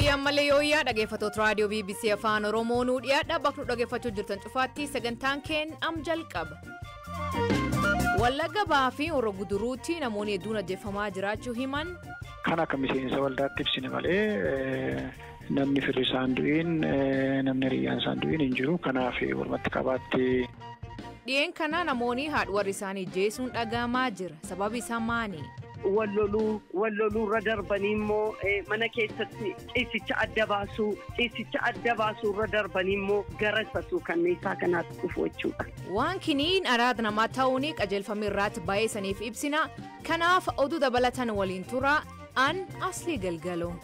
Yooyyaa malee yooyyaa dhaggeeffattoota raadiyoo BBC Afaan Oromoo nuu dhiyaadha. Bakka nu dhaggeeffachuu jirtan cufaatti sagantaan keen am jalqaba. Wallagga Bahaa fi Horroo Guduruutti namoonni hedduun ajjeefamaa jiraachuu himan. Kan akka miseensa waldaatti ibsine malee namni firri isaan du'iin namni hiriyyaan isaan du'iin hin jiru. Kanaaf walumatti qabaatti. Dhiyeen kana namoonni haadha warri isaanii ajjeesuun dhagahamaa jira. Sababi isaa maali? Wal loluu irra darbanii immoo mana keessatti ciisicha adda baasuu, ciisicha adda baasuu irra darbanii immoo gara suukanneessaa kanaatti dhufu jechuudha. Waan kiniin araada namaa ta'uun qajeelfama irraatti baay'ee saniif ibsina. Kanaaf oduu dabalatan waliin tura. An Aslii Galgaloo.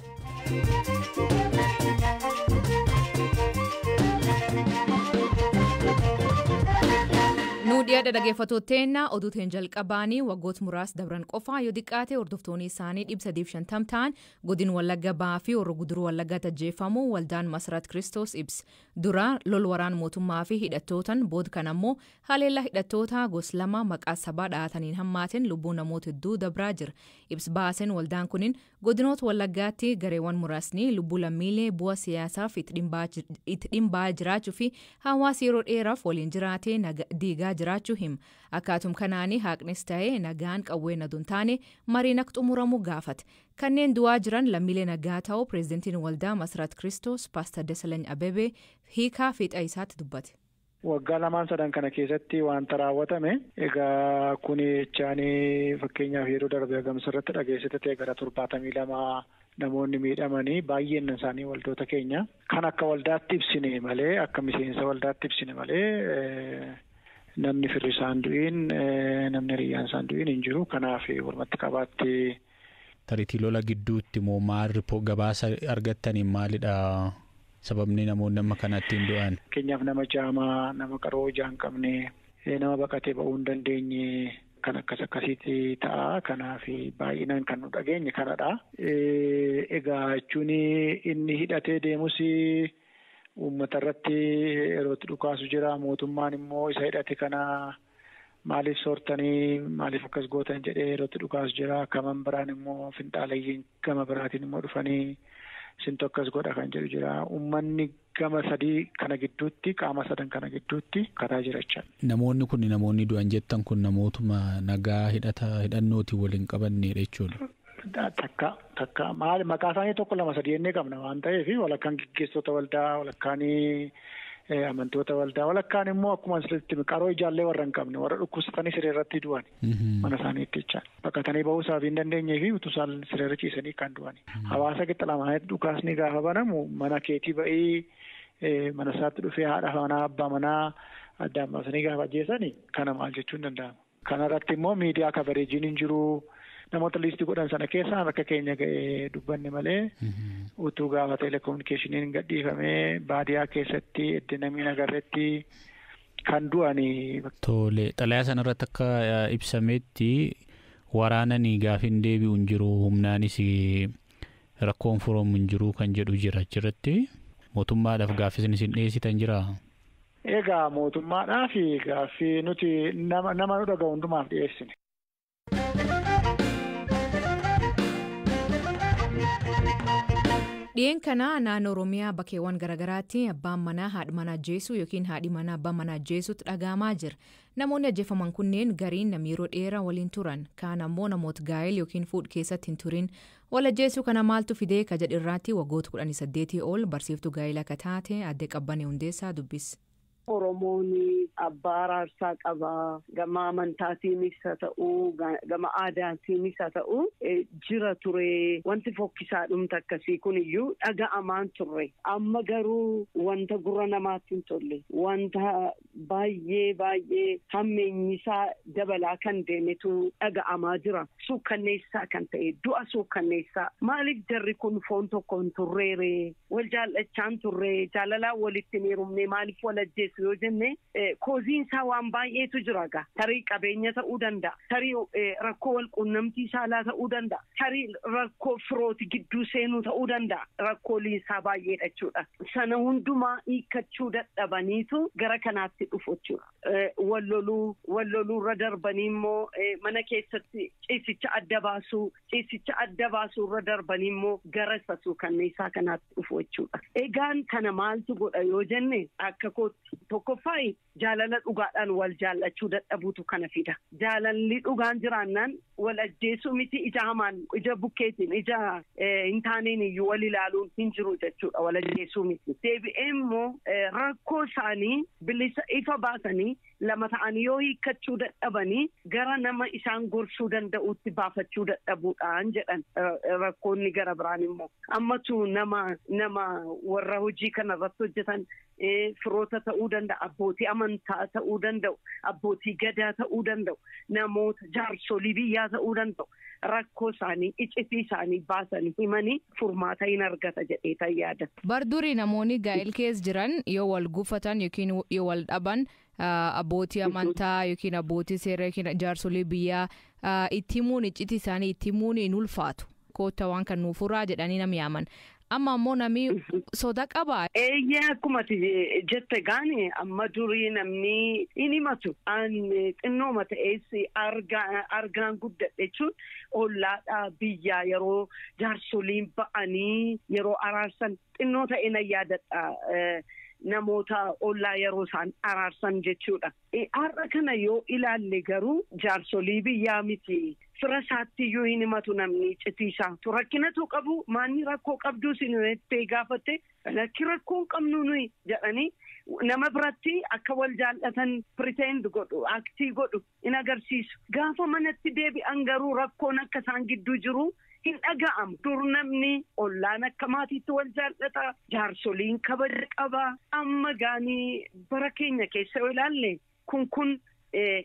Nuudhiyaadha dhaggeeffattootteena oduuteen jalqabaanii waggoota muraasa dabran qofaa yoo xiqqaate hordoftoonni isaanii 350 ta'an godin Wallagga Bahaa fi Horroo Guduruu Wallaggaatti ajjeefamu waldaan Masarat Kiristoos ibsa. Dura lol waraan mootummaa fi hidhattootaan booda kan ammoo haleellaa hidhattoota gos lama maqaa sabaa dhahataniin hammaateen lubbuu namoota hedduu dabraa jira. Ibsa baaseen waldaan kunin godinoota Wallaggaatti gareewwan muraasni lubbuu lammiilee bu'aa siyaasaaf itti dhimbaa jiraachuu fi hawaasa yeroo dheeraaf waliin jiraatee diigaa jiraachuu hima. Akkaatum kanaanii haqnis ta'ee nagaan qawwee osoo hin taane mariin akka xumuramu gaafate. Kanneen du'aa jiran lammiilee nagaa ta'uu pireezidantiin waldaa Masarat Kiristoos Paastar Dasalany Abebee hiikaa fiixa isaatti dubbate. Waggaa lamaan sadan kana keessatti wanta raawwatame egaa kun jechaanii fakkeenyaaf yeroo darbe Agamsa irratti dhageessite ta'e gara 72 namoonni miidhamanii baay'een isaanii waldoota keenya. Kan akka waldaatti ibsine malee, akka miseensa waldaatti ibsine malee, namni firri isaan du'iin namni hiriyyaan isaan du'iin hin jiru. Kanaaf walumatti qabaatti. Tariitii lola gidduutti moo maal gabaasa argattaniin maalidha sababni namoonni amma kanatti hin du'an? Fakkeenyaaf nama jaamaa, nama qaroo ijaa hin qabne, nama baqatee ba'uu hin dandeenye kan akkas akkasiitti ta'a. Kanaaf baay'inaan kan nu dhageenye kanadha. Egaa jechuun inni hidhatee deemus uummata irratti yerootti dhukaasu jira. Mootummaan immoo isa hidhate kana maaliif soortanii, maaliif akkas gootan jedhee yerootti dhukaasu jira. Kaman biraan immoo finxaalayyiin gama biraatiin immoo dhufanii sintu akkas godha kan jedhu jira. Uummanni gama sadii kana gidduutti, qaama sadan kana gidduutti kataa jira jechaadha. Namoonni kun, namoonni du'an jettan kun, namootuma nagaa hidhata hidhannootiin waliin qabannedha jechuudha. Takka takka maal maqaa isaanii tokko lama sadii jennee qabna waan ta'eef, walakkaan gaggeessitoota waldaa, walakkaan amantoota waldaa, walakkaan immoo akkuma asirratti qaroo ijaallee warra hin qabne, warra dhukkubsatanii siree irratti du'an mana isaaniitti jechaadha. Baqatanii bahuu isaaf hin dandeenyee fi utuu isaan siree ciisanii kan du'an. Hawaasa qixa lamaanitti dhukaasni gaafa banamu, mana keetii ba'ii mana isaatti dhufee haadha manaa, abbaa manaa addaan baasanii gaafa ajjeesani kana maal jechuun danda'ama. Kana irratti immoo miidiyaa coverageiin hin jiru. Namoota liistii godhan sana keessaa harka keenya ga'ee dubbanne malee, utuu gaafa teelekominikeeshiniin gadhiifamee baadiyaa keessatti itti namni agarreetti kan du'anii. Tole, xalayaa sana irratti akka ibsametti waraananii gaafin deebi'u hin jiru, humnaanis rakkoon furamu hin jiru kan jedhu jira achirratti. Mootummaadhaaf gaaffisni isin dhiyeessitan jira? Egaa mootummaadhaaf gaaffii nuti nama nu dhaga'u hundumaaf dhiyeessine. Dhiyeen kana naannoo Oromiyaa bakkeewwan garaagaraatti abbaan manaa haadha manaa ajjeesuu yookiin haadhi manaa abbaa manaa ajjeesuutti dhagahamaa jira. Namoonni ajjeefaman kunneen gariin nama yeroo dheeraa waliin turan, kaan ammoo namoota gaa'el yookiin fuudh keessatti hin turin. Wal ajjeesuu kana maaltu fidee ka jedhu irratti waggoota 18 ol barsiiftuu gaa'ela akka taate Aadde Qabbanee Hundeessaa dubbise. Oromoon abbaa araarsaa qabaa. Gama amantaatiinis haa ta'uu, gama aadaatiinis haa ta'uu, jira ture. Wanti fokkisaa dhumta akkasii kun iyyuu dhaga'amaan turre. Amma garuu wanta gurra namaatti hin tolle, wanta baay'ee baay'ee hammeenyisaa dabalaa kan deemetu dhaga'amaa jira. Suukkanneessaa kan ta'e, du'a suukkanneessaa. Maaliif jarri kun foon tokko hin turreere? Wal jaallachaan turre, jaalalaan walitti hin heerumne, maaliif wal ajjeesan? ajjeesu yoo jenne kooziin isaa waan baay'eetu jira gaa. Tarii qabeenya ta'uu danda'a. Tarii rakkoo wal quunnamtii saalaa ta'uu danda'a. Tarii rakkoo firooti gidduu seenuu ta'uu danda'a. Rakkooleen isaa baay'eedha jechuudha. Sana hundumaa hiikkachuu dadhabaniitu gara kanaatti dhufu jechuudha. Wal loluurra darbanii immoo mana keessatti ciisicha adda baasuu, ciisicha adda baasuurra darbanii immoo gara suukanneessaa kanaatti dhufu jechuudha. Egaan kana maaltu godha yoo jenne akka kootti tokkoffaa jaalala dhugaadhaan wal jaallachuu dadhabuutu kana fida. Jaalalli dhugaan jiraannaan wal ajjeesuu miti ija hamaan, ija bukkeetiin, ija hin taaneen iyyuu wal ilaaluun hin jiru jechuudha. Wal ajjeesuu miti. Deebi'ee immoo rakkoo isaanii bilisa ifa baasanii lama ta'anii yoo hiikkachuu dadhabanii gara nama isaan gorsuu danda'utti baafachuu dadhabuudhaan jedhan rakkoonni gara biraan immoo. Ammatu nama warra hojii kanarratti hojjetan firoota ta'uu danda'a, abbootii amantaa ta'uu danda'u, abbootii gadaa ta'uu danda'u, namoota jaarsolii biyyaa ta'uu danda'u. Rakkoo isaanii, iccitii isaanii baasanii himanii furmaata hin argata jedhee yaada. Bar durii namoonni gaa'el keessa jiran yoo wal gufatan yookiin yoo wal dhaban abbootii amantaa yookiin abbootii seeraa yookiin jaarsolii biyyaa itti himuun iccitii isaanii itti himuun hin ulfaatu. Koota waan kan nuuf furaa jedhanii nama yaaman. Amma ammoo namni soda qaba. Eeyyee akkuma jette gaani amma durii namni hin himatu. Ani xinnooma ta'es argaan guddadhe jechuun ollaadhaa biyyaa yeroo jaarsoliin ba'anii yeroo araarsan xinnoo ta'e na yaadadha. Namoota ollaa yeroo isaan araarsan jechuudha. Har'a kana yoo ilaalle garuu jaarsolii biyyaa miti. Fira isaatti iyyuu hin himatu namni iccitii isaa. Rakkinatu qabu maanni rakkoo qabduu isin jettee gaafatte lakki rakkoo hin qabnu nuyi jedhanii nama biratti akka wal jaallatan pretend godhu, aktii godhu hin agarsiisu. Gaafa manatti deebi'an garuu rakkoon akka isaan gidduu jiru hin dhaga'amu. Dur namni ollaan akka maatiitti wal jaallata, jaarsoliin kabaja qaba. Amma gaanii bara keenya keessa yoo ilaalle kun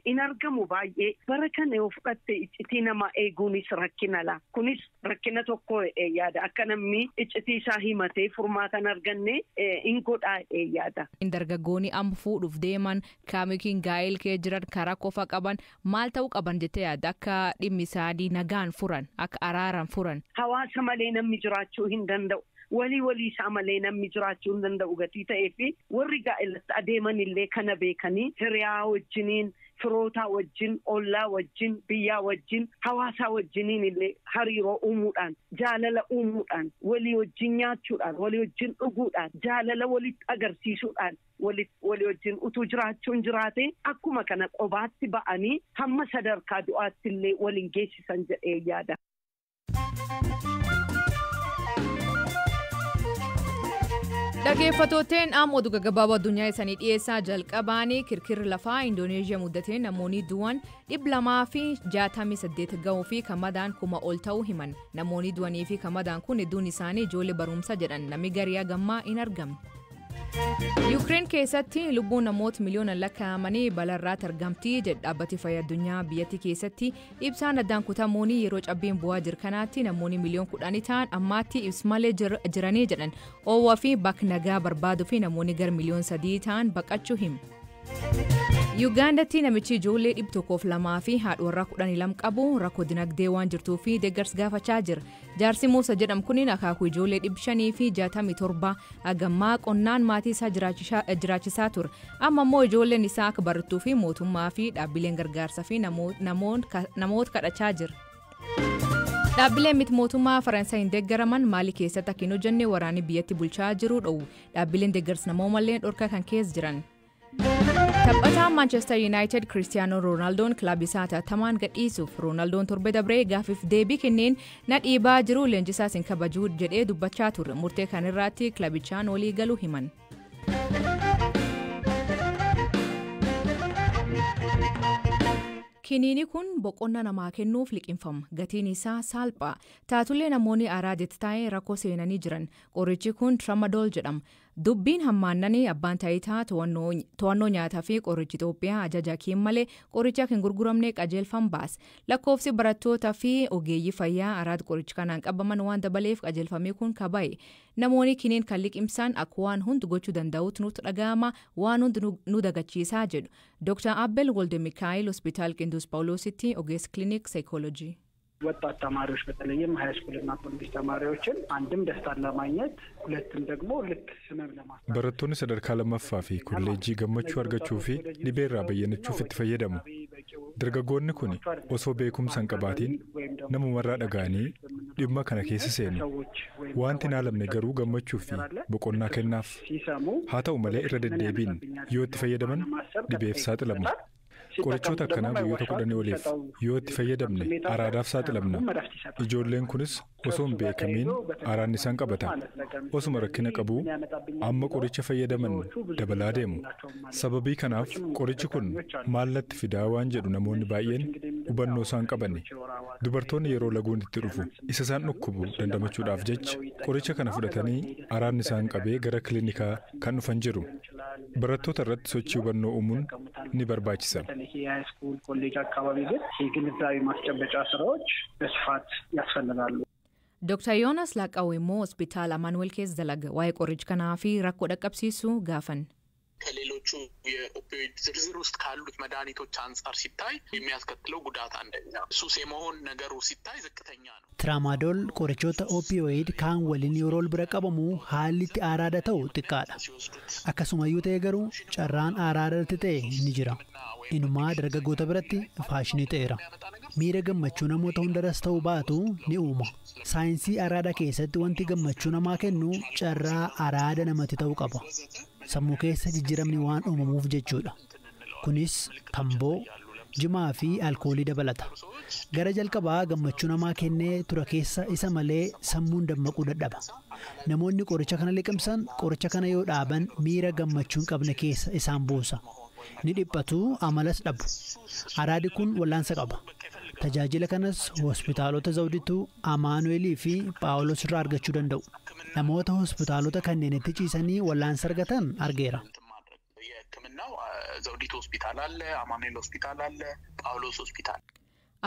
in argamu baay'ee. Bara kana yoo fudhatte iccitii namaa eeguunis rakkina laa. Kunis rakkina tokko yaada. Akka namni iccitii isaa himatee furmaata hin arganne hin godhaa yaada. Dargaggoonni amma fuudhuuf deeman kaamikiin gaa'el kee jiran karaa qofa qaban maal ta'uu qaban jettee yaadda akka dhimmi isaanii nagaan furan akka araaran furan. Hawaasa malee namni jiraachuu hin danda'u. Walii walii isaa malee namni jiraachuu hin danda'u gatii ta'ee fi warri gaa'elatti adeeman illee kana beekanii hiriyaa wajjiniin, firootaa wajjin, ollaa wajjin, biyyaa wajjin, hawaasaa wajjiniin illee hariiroo uumuudhaan, jaalala uumuudhaan, walii wajjin nyaachuudhaan, walii wajjin dhuguudhaan, jaalala walitti agarsiisuudhaan walii wajjin utuu jiraachuun jiraate akkuma kana qobaatti ba'anii hamma sadarkaa du'aatti illee waliin geessisan jedhee yaada. Dhaggeeffattooteen amma oduu gaggabaaboo addunyaa isaanii dhiyeessaa jalqabaanii kirkirri lafaa Indoneeziyaa mudatee namoonni du'an 268 ga'uu fi kan madaan 1000 ol ta'uu himan. Namoonni du'anii fi kan madaan kun hedduun isaanii ijoollee barumsa jedhan namni garii gammaa hin argamne. Yuukireen keessatti lubbuun namoota miliyoona lakkaa'amanii balarraatti argamti jedha dhaabbati fayyaa addunyaa biyyattii keessatti ibsaan addaan kutamuun yeroo cabbiin bu'aa jiru kanaatti namoonni miliyoona 10 ta'an ammaatti ibsa malee jiranii jedhan oowwaa fi bakka nagaa barbaaduu fi namoonni gara miliyoona 3 ta'an baqachuu himu. Yuugaandatti namichi ijoollee 102 fi haadha warraa 12 qabu rakkoo dinagdee waan jirtuu fi deeggarsa gaafachaa jira. Jaarsi Muusaa jedhamu kun akaakuu ijoollee 567 hagammaa qonnaan maatii isaa jiraachisaa ture. Amma immoo ijoolleen isaa akka barattuu fi mootummaa fi dhaabbileen gargaarsaa fi namoota kadhachaa jira. Dhaabbileen miti mootummaa Faransaay hin deeggaraman Maalii keessatti akka hin hojjenne waraanni biyyatti bulchaa jiru dhoowwu. Dhaabbileen deeggarsa namoomallee dhorka kan keessa jiran. Taphataan Manchester United Cristiano Ronaldoon kilabii isaa hatattamaan gadhiisuuf Ronaldoon torbe dabree gaafiif deebii kenneen na dhiibaa jiru leenjisaas hin kabajuu jedhee dubbachaa ture. Murtee kanarratti kilabichaan walii galuu himan. Kiniini kun boqonnaa namaa kennuuf liqimfama. Gatiin isaa salphaa. Taatullee namoonni araadetti taa'ee rakkoo seenanii jiran. Qorichi kun Tramadol jedhama. Dubbiin hammaannanii abbaan taayitaa to'annoo nyaataa fi qoricha Itoophiyaa ajaja kiin malee qoricha hin gurguramne qajeelfama baase. Lakkoofsi barattootaa fi ogeeyyii fayyaa araada qoricha kanaan qabaman waan dabaleef qajeelfamni kun kaba'e. Namoonni kiniin kan liqimsaan akka waan hundi gochuu danda'utu nutti dhaga'ama, waan hundi nu dagachiisaa jedhu. Dr. Abel Wolde Mikaa'el Hospitaal Qindus Paawuloositti ogeessa kilinik saayikooloojii. ወጣት ተማሪዎች በተለይም ሀይ ስኩልና ኮሌጅ ተማሪዎችን አንድም ደስታን ለማግኘት ሁለትም ደግሞ ልክ ህመም ለማስታወስ Barattoonni sadarkaa lammaffaa fi kolleejjii gammachuu argachuu fi dhibeerraa bayyanachuuf itti fayyadamu. Dargaggoonni kun osoo beekumsa hin qabaatiin namumarraa dhaga'anii dhimma kana keessa seenu. Wanti hin haalamne garuu gammachuu fi boqonnaa kennaaf. Haa ta'u malee, irra deddeebiin yoo itti fayyadaman dhibeef saaxilamu. Qorichoota akkanaa guyyoota 10 oliif yoo itti fayyadamne araadaaf saaxilamna. Ijoolleen kunis osoo hin beekamiin araanni isaan qabata. Osuma rakkina qabuu amma qoricha fayyadaman dabalaa deemu. Sababii kanaaf qorichi kun maallatti fidaa waan jedhu namoonni baay'een hubannoo isaan qabani. Dubartoonni yeroo laguun itti dhufu isa isaan dhukkubu dandamachuudhaaf jecha qoricha kana fudhatanii araanni isaan qabee gara kiliinikaa kan dhufan jiru. Barattoota irratti sochii hubannoo uumuun ni barbaachisa. የሃይስኩል ኮሌጅ አካባቢ ግን የግንዛቤ ማስጨበጫ ስራዎች በስፋት ያስፈልጋሉ። Dr. Yoonas Laaqaw immoo hospitaala Amaanuweel keessa dalaga. Waa'ee qoricha kanaa fi rakkoo dhaqqabsiisu gaafan. ከሌሎቹ የኦፒዮይድ ዝርዝር ውስጥ ካሉት መድኃኒቶች አንጻር ሲታይ የሚያስከትለው ጉዳት አንደኛ ሱስ የመሆን ነገሩ ሲታይ ዝቅተኛ ነው። Traamadool qorichoota opioid kaan waliin yeroo wal bira qabamu haalli itti araada ta'u xiqqaadha. Akkasumayyuu ta'e garuu carraan araadatti ta'e ni jira. Inumaa dargaggoota biratti faashinii ta'eera. Miira gammachuu namoota hundarras ta'uu baatu ni uuma. Saayinsii araadaa keessatti wanti gammachuu namaa kennu carraa araada namatti ta'uu qaba. Sammuu keessa jijjiiramni waan uumamuuf jechuudha. Kunis tamboo, jimaa fi alkoolii dabalata. Gara jalqabaa gammachuu namaa kennee tura keessa isa malee sammuun dammaquu dadhaba. Namoonni qoricha kana liqimsan qoricha kana yoo dhaaban miira gammachuu hin qabne keessa isaan buusa. Ni dhiphatu, amalas dhabu. Araadi kun wallaansa qaba. Tajaajila kanas hospitaalota Zawdituu, Amaanu'eelii fi Phaawulos irraa argachuu danda'u. Namoota hospitaalota kanneenitti ciisanii wallaansa argatan argeera. የሕክምናው ዘውዲቱ ሆስፒታል አለ፣ አማኑኤል ሆስፒታል አለ፣ ጳውሎስ ሆስፒታል።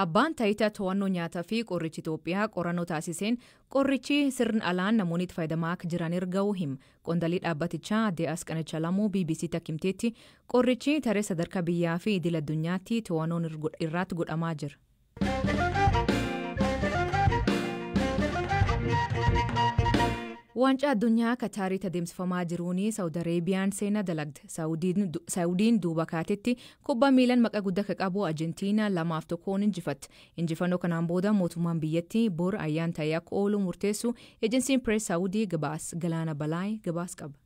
Abbaan taayitaa to'annoo nyaataa fi qoricha Itoophiyaa qorannoo taasiseen qorichi sirna alaan namoonni itti fayyadamaa akka jiran erga'uu hima. Qondaalli dhaabbatichaa Aadde Asqanacha Lamuu BBC himteetti qorichi taree sadarkaa biyyaa fi idil addunyaatti to'annoon irratti godhamaa jira. Waancaa addunyaa Kataaritti adeemsifamaa jiruun Saawud Areebiyaan seenaa dalagde. Saawudiin duuba kaatetti kubbaa miilaan maqaa guddaa akka qabu Arjentiinaa 2-1 injifatte. Injifannoo kanaan booda mootummaan biyyattii bor ayyaan ta'ee akka oolu murteessu ejensiin pirees Saawudii gabaas. Galaana Balaay gabaas qaba.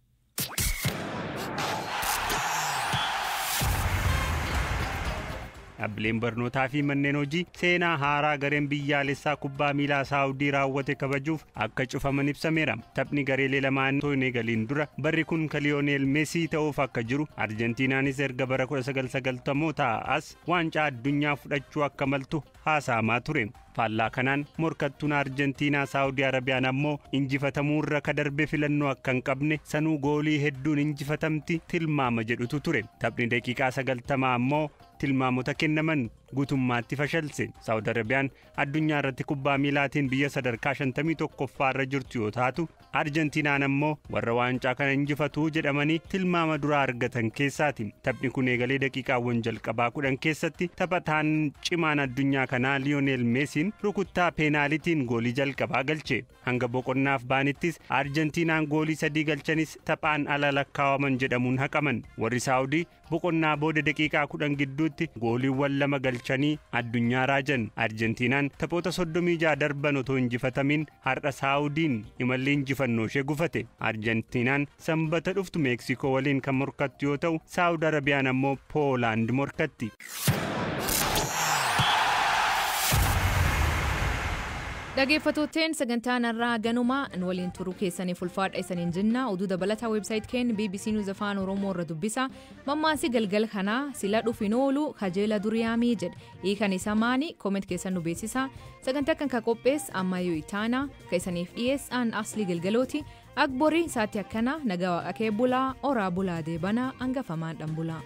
Dhaabbileen barnootaa fi manneen hojii seenaa haaraa gareen biyyaalessaa kubbaa miilaa Saawudii raawwate kabajuuf akka cufaman ibsameera. Taphni gareelee lamaan osoo hin eegaliin dura barri kun kan Liyooneel Meesii ta'uuf akka jiru, Arjentiinaanis erga bara 1990 as waancaa addunyaa fudhachuu akka maltu haasa'amaa ture. Faallaa kanaan morkattuun Arjentiinaa Saawudii Arabiyaan ammoo injifatamuurra ka darbe filannoo akka hin qabne, sanuu goolii hedduun injifatamti tilmaama jedhutu ture. Taphni daqiiqaa 90 ammoo tilmaamota kennaman guutummaatti fashalse. Saawud Arabiyaan addunyaa irratti kubbaa miilaatiin biyya sadarkaa 51ffaa irra jirtu yoo taatu, Arjentiinaan ammoo warra waancaa kana injifatu jedhamanii tilmaama duraa argatan keessaati. Taphni kun eegalee daqiiqaawwan jalqabaa 10 keessatti taphataan cimaan addunyaa kanaa Liyooneel Meesiin rukuttaa peenaalitiin goolii jalqabaa galche. Hanga boqonnaaf baanittis Arjentiinaan goolii sadii galchanis taphaan ala lakkaawaman jedhamuun haqaman. Warri Saawudii boqonnaa booda daqiiqaa 10 gidduutti gooliiwwan lama galchanii addunyaa raajan. Arjentiinaan taphoota 36 darban otoo injifatamiin har'a Saawudiin imalli injifannoo ishee gufate. Arjentiinaan Sanbata dhuftu Meeksikoo waliin kan morkattu yoo ta'u, Saawud Arabiyaan ammoo Poolaand morkatti. Dhaggeeffattootteen sagantaan irraa ganuma nu waliin turuu keessaniif ulfaadha isaniin jenna. Oduu dabalataa website keenya BBC News Afaan Oromoo irra dubbisa. Mammaansi galgal kanaa sila dhufin oolu kajeela duriyaamii jedha. Hiikan isa maani comment keessan nu beeksisa. Sagantaa kan ka qopheesse Ammayyuu Itaanaa ka isaniif dhiyeessan Aslii Galgalooti. Akborii saatti akkana nagaa waaqa kee bulaa oraa bulaa deebanaa hangafamaan dhan bulaa.